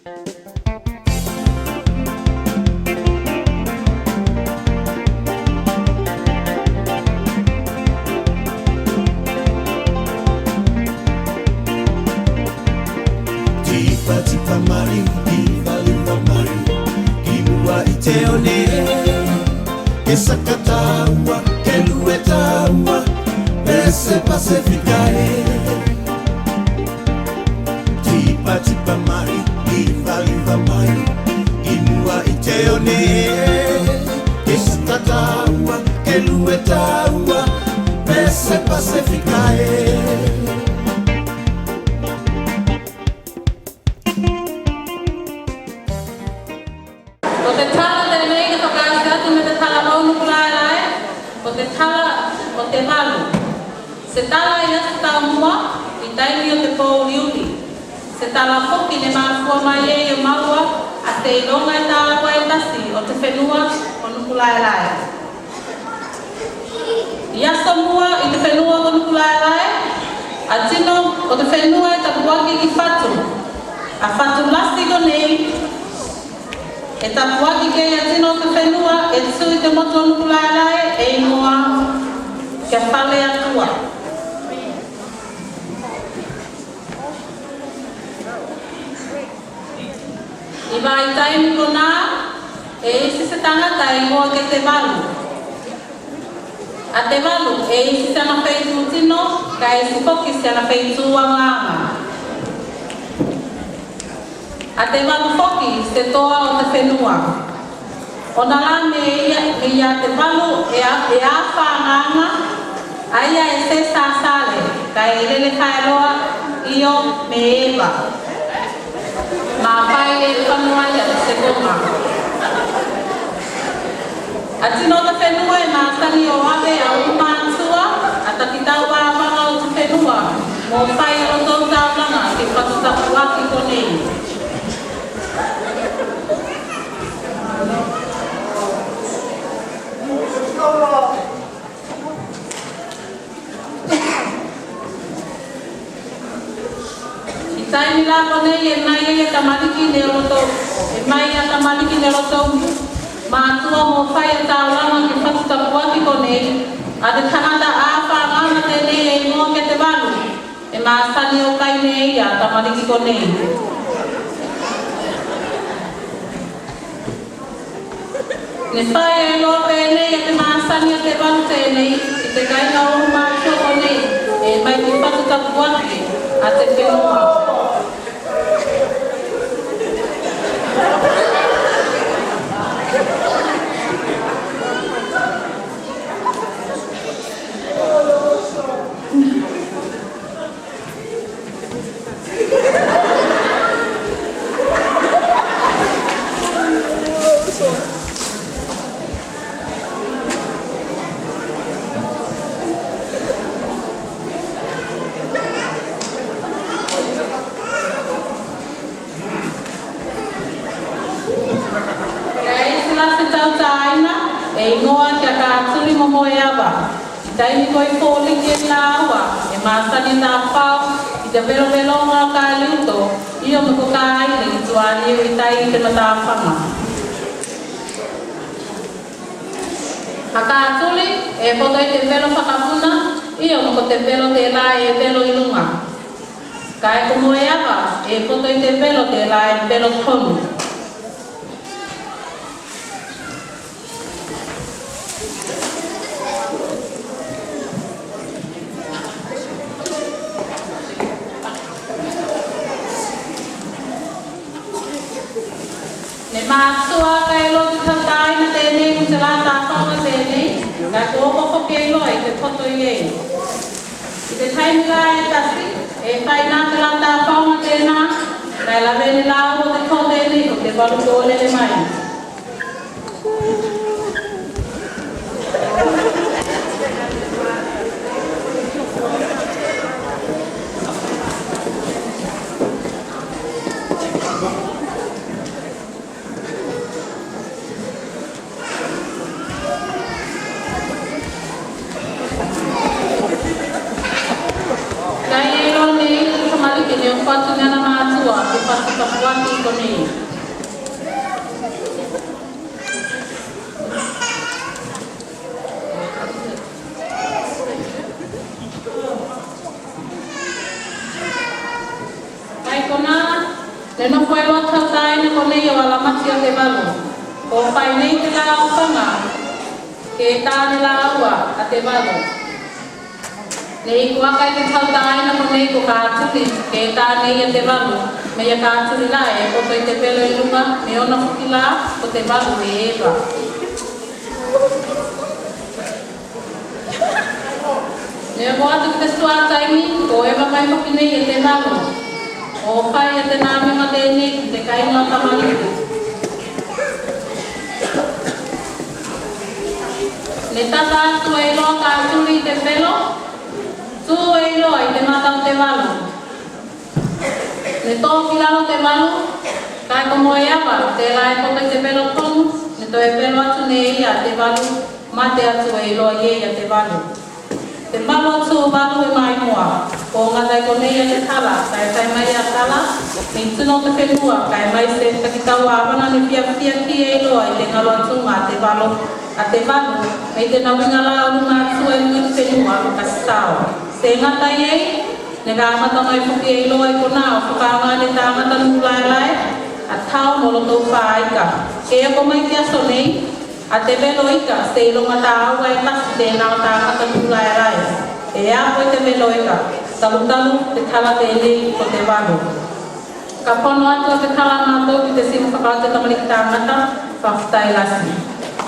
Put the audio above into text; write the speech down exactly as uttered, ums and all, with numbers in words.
Tipatipa mai, ivaiva mai, i mua i te one. Ke saka taua, ke lue taua, pese Pasefika e. Tipatipa mai, ivaiva mai, i mua i te one. Ke saka taua, ke lue taua, pese Pasefika e. Ko te tala tenei e fakaasi atu me te tala o Nukulaelae, ko te tala o Tevalu. Se tala i aso taumua, i taimi o te pouliuli. Se tala foki ne mafua mai ei o maua a te iloga e taua e tasi o te fenua o Nukulaelae. I aso mua i te fenua o Nukulaelae, a tino o te fenua e tapuaki ki fatu. A fatu lasi konei e tapuaki ki ei a tino o te fenua e tu i te motu o Nukulaelae e igoa ki a Faleatua. I vaitaimi konā e isi se tagata e igoa ki a Tevalu. A Tevalu e isi se ana feitu tino, kae isi foki se ana feitu agaaga. A Tevalu foki se toa o te fenua. Ona la me ia, me ia Tevalu e a, e afa agaaga, a ia e se sasale, kae lele faeloa, io me eva. Mafai e fano ai a te sekoga. A tino o te fenua e masani o ave a ulu matua, a takitau avaga o te fenua, mo fai olotou taulaga ki fatu tapuaki konei. I taimi la konei e mai ei a tamaliki ne olotou, e mai a tamaliki ne olotou matua mo fai a taulaga ki fatu tapuaki konei, a te tagata afa agaaga tenei e igoa ki a Tevalu. E masani o kai ne ia a tamaliki konei. Ne fai loa penei a te masani a Tevalu tenei i te kaiga ulu matua konei e mai ki fatu tapuaki a te fenua. Kae isi la se tautaina e igoa ki a Katuli Momoeava. I taimi koi foliki e laua e masani tafao i te veloveloga o Kaliuto, io me ko Kaile i tualiu i tai i te matafaga. A Katuli e poto i te velo fakapuna, io me ko te velo tela e velo i luga. Kae ko Moeava e poto i te velo tela e velo tonu. Ne matua kae loa te tautaina tenei mo te la tafaoga tenei, kae ko oko foki ei loa i te poto i ei. I te taimi la e tasi e fai na te la tafaoga tena, kae lavea ne laua o te to tenei ko Tevalu ko lele mai. Kae e iloa nei te tamaliki ne oko atu ne ana matua ke fatu Wati konei. Mai konā, ne nofo eiloa te tautaina konei o alamati a Tevalu. Ko fai nei te laufaga ke tā ne lāua a Tevalu. Ne iku aka i te tautaina konei ko Katuli ke tā nei a Tevalu, me ia Katuli la e poto i te velo i luga, me ona foki la ko Tevalu e eva. Ne oko atu ki te suā taimi, ko eva mai foki nei e Tevalu. Ko fai a tenā mema tenei ki te kāiga o tamaliki. Ne tata atu eiloa Katuli i te velo, tu eiloa i te mata o Tevalu. Ne to ki lalo Tevalu, kae ko moe ava, telā e poto i te velo tonu, ne toe velo atu ne ia a Tevalu, mate atu eiloa i ei a Tevalu. Te malu o Tuvalu e maimoa, ko gata i konei a te tala, kae fai mai a tala, me i tino o te fenua, kae maise takitaua avana ne fiafia ki eiloa i te galo atu a Tevalu, a Tevalu, me i te nauiga la o luga atu i luga i te fenua, ka sao. Se gata i ei, ne kamata mai foki eiloa i konā o fakaaoga ne tagata nukulaelae a tao mo lotou fā ika. Ke oko mai te aso nei, a te velo ika, se iloga tāua e tasi tenā o tagata nukulaelae. E ako i te velo ika, talutalu te tala tenei ko Tevalu. Ka pono atu a te tala a matou ki te sino fakaoti o tamaliki tagata, fakafetai lasi.